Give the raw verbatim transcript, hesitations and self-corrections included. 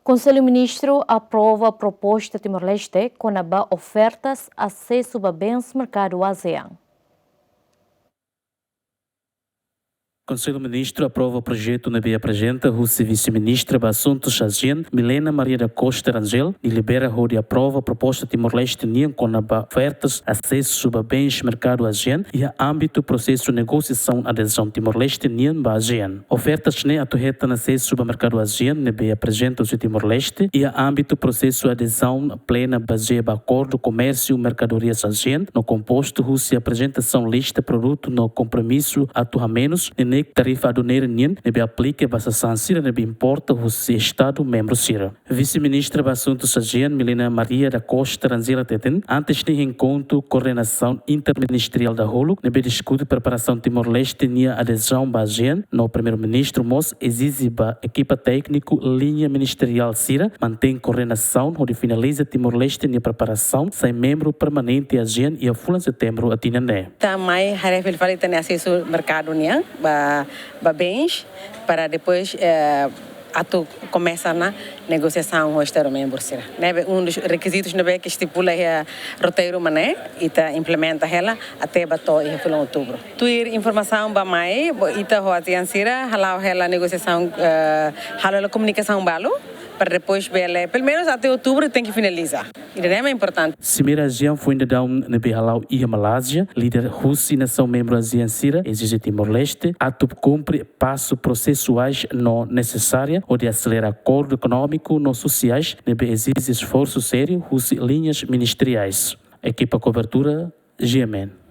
Konsellu Ministru aprova proposta Timor-Leste kona-ba ofertas asesu ba bens merkadu ASEAN. Konsellu Ministru aprova projetu ne'ebé aprezenta husi Vise-Ministra ba Asuntus ASEAN, Milena Maria da Costa Rangel, nia libera hodi aprova proposta Timor-Leste nian kona-ba ofertas asesu ba bens merkadu ASEAN iha ámbitu prosesu negosiasaun adezaun Timor-Leste nian ba ASEAN. Ofertas ne'e atu hetan asesu ba merkadu ASEAN ne'ebé aprezenta husi Timor-Leste iha ámbitu prosesu adezaun plena bazeia ba akordu komérsiu merkadorias ASEAN no kompostu husi aprezentasaun lista produtu no kompromisu atu hamenus neineik tarifa aduaneira nian ne'ebé aplika ba sasán sira ne'ebé importa husi Estadu membru sira. Vise-Ministra ba Asuntus ASEAN, Milena Maria da Costa Rangel hateten, antes ne'e enkontru koordenasaun interministeriál dahuluk ne'ebé diskute preparasaun Timor-Leste nia adezaun ba ASEAN, no Primeiru-Ministru mós ezije ba ekipa tékniku liña ministeriál sira mantein koordenasaun hodi finaliza Timor-Leste nia preparasaun sai membru permanente ASEAN iha fulan Setembru tinan ne'e. Ita mai haree fali ita-nia asesu merkadu nian ba, ba bens, para depois, eh, atu komesa ona negosiasaun ho Estadu membru sira. Ne'ebé um dos requisitos ne'ebé ke estipula iha roteiru mak ne'e, ita implementa hela até ba to'o iha fulan Outubru. Tuir informasaun baibain, ita ho ASEAN sira hala'o hela negosiasaun, eh, hala'o hela komunikasaun balu, para depois bele, pelumenus até Outubru tenke finaliza. Ida-ne'e mak importante. Simeira ASEAN foin daudaun ne'ebé hala'o iha Malázia, líder husi nasaun membru ASEAN sira ezije Timor-Leste atu kumpre pasu prosesuais no nesesária hodi aselera akordu ekonómiku no sosiais ne'ebé ezije esforsu sériu husi liñas ministeriais. Ekipa kobertura, GMN.